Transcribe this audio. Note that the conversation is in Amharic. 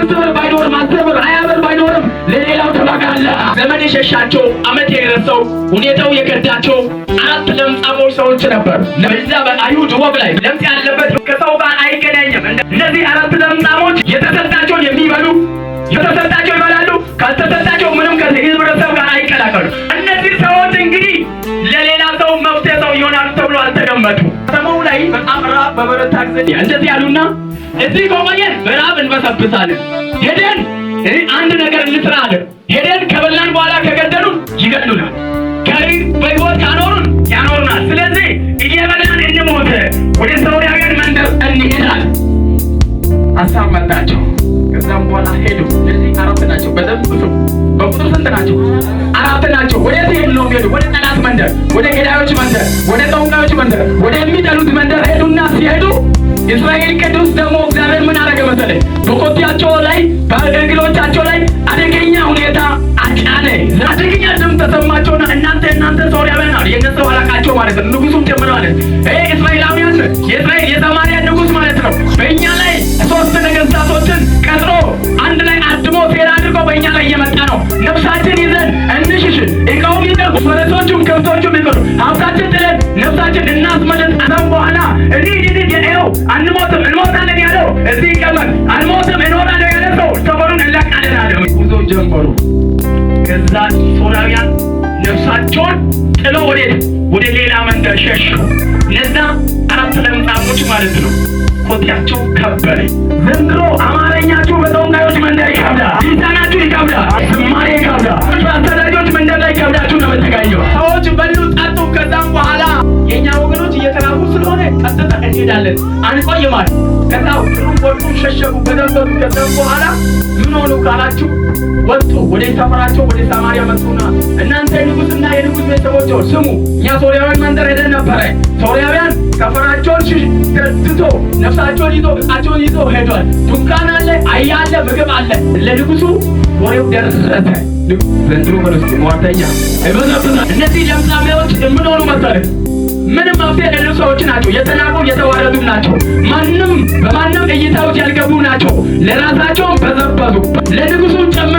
5 ብር ባይኖርም፣ 10 ብር፣ 20 ብር ባይኖርም ለሌላው ትበቃለህ። ዘመን የሸሻቸው፣ ዓመት የረሳው፣ ሁኔታው የከዳቸው አራት ለምጻሞች ሰዎች ነበሩ። በዛ በአይሁድ ወግ ላይ ለምጽ ያለበት ከሰው ጋር አይገናኝም። እነዚህ አራት ለምጻሞች የተሰጣቸውን የሚበሉ፣ የተሰጣቸው ይበላሉ፣ ካልተሰጣቸው ምንም ከህብረተሰብ ጋር አይቀላቀሉ። እነዚህ ሰዎች እንግዲህ ለሌላ ሰው መፍትሄ ሰው ይሆናሉ ተብሎ አልተገመቱ። ከተማው ላይ በጣም ራብ በበረታ ጊዜ እንደዚህ ያሉና እዚህ ከቆየን በራብ እንበሰብሳለን፣ ሄደን አንድ ነገር እንስራ አለ። ሄደን ከበላን በኋላ ከገደሉን ይገድሉናል፣ በሕይወት ካኖሩን ያኖሩናል። ስለዚህ እየበላን እንሞት፣ ወደ ሶርያውያን መንደር እንሄዳለን። ሀሳብ መጣቸው። ከዛም በኋላ ሄዱ። እነዚህ አራት ናቸው። በደንብ ስሙ። በቁጥር ስንት ናቸው? አራት ናቸው። ወዴት ሄዱ ነው ሄዱ? ወደ ጠላት መንደር፣ ወደ ገዳዮች መንደር፣ ወደ ጠንቋዮች መንደር፣ ወደ የሚጠሉት መንደር ሄዱና ሲሄዱ እስራኤል ቅዱስ ደግሞ እግዚአብሔር ምን አደረገ መሰለኝ? በኮቴያቸው ላይ፣ በእግሮቻቸው ላይ አደገኛ ሁኔታ አጫነ። አደገኛ ድምፅ ተሰማቸውና እናንተ እናንተ ሶርያውያን አሉ። የነሱ አለቃቸው ማለት ነው። ንጉሱም ጨምሮ ማለት ይሄ እስራኤላውያን የእስራኤል የሰማርያ ንጉስ ማለት ነው። በእኛ ላይ ሶስት ነገስታቶችን ቀጥሮ፣ አንድ ላይ አድሞ፣ ሴራ አድርጎ በእኛ ላይ እየመጣ ነው። ነፍሳችን ይዘን እንሽሽ፣ እቃውም ይቅር፣ ፈረሶቹም ከብቶቹም ይቅሩ፣ ሀብታችን ጥለን ነፍሳችን እናስመልጥ። ከዛም በኋላ እንሂድ እንሂድ፣ ይኸው አንሞትም እንሞታለን ያለው እዚህ ይቀመጥ፣ አንሞትም እኖራለሁ ያለ ሰው ሰፈሩን እንለቃለን አለ። ጉዞ ጀመሩ። ከዛ ሶርያውያን ነፍሳቸውን ጥለው ወዴት? ወደ ሌላ መንደር ሸሹ። እነዛ አራት ለምጻሞች ማለት ነው። ኮቴያቸው ከበረ። ዘንድሮ አማርኛችሁ በጠንቋዮች መንደር ይከብዳል፣ ሊሳናችሁ ይከብዳል፣ ዝማሬ ይከብዳል። በአሳዳጆች መንደር ላይ ከብዳችሁ ነው የምትገኘው። ሰዎች በሉ፣ ጠጡ። ከዛም በኋላ የእኛ ወገኖች እየተራቡ ስለሆነ ቀጥታ እንሄዳለን፣ አንቆይም አለ። ከዛ ብሩን ወርቁን ሸሸጉ፣ በደንበሩ። ከዛም በኋላ ምን ሆኑ ካላችሁ ወጡ፣ ወደ ሰፈራቸው ወደ ሰማርያ መጡና እናንተ የንጉሥና የንጉሥ ቤተሰቦች ስሙ፣ እኛ ሶርያውያን መንደር ሄደን ነበረ። ሶርያውያን ሰፈራቸውን ትቶ ነፍሳቸውን ይዞ ዕቃቸውን ይዞ ሄዷል። ድንኳን አለ፣ አህያ አለ፣ ምግብ አለ። ለንጉሱ ወሬው ደረሰ። ዘንድሮ በለስ ሟርተኛ እበዘብዛል። እነዚህ ለምጻሜዎች ምን ሆኑ መሰለህ? ምንም መፍትሄ የሌሉ ሰዎች ናቸው። የተናቁ የተዋረዱ ናቸው። ማንም በማንም እይታ ውስጥ ያልገቡ ናቸው። ለራሳቸውም በዘበዙ፣ ለንጉሱ ጨምሮ።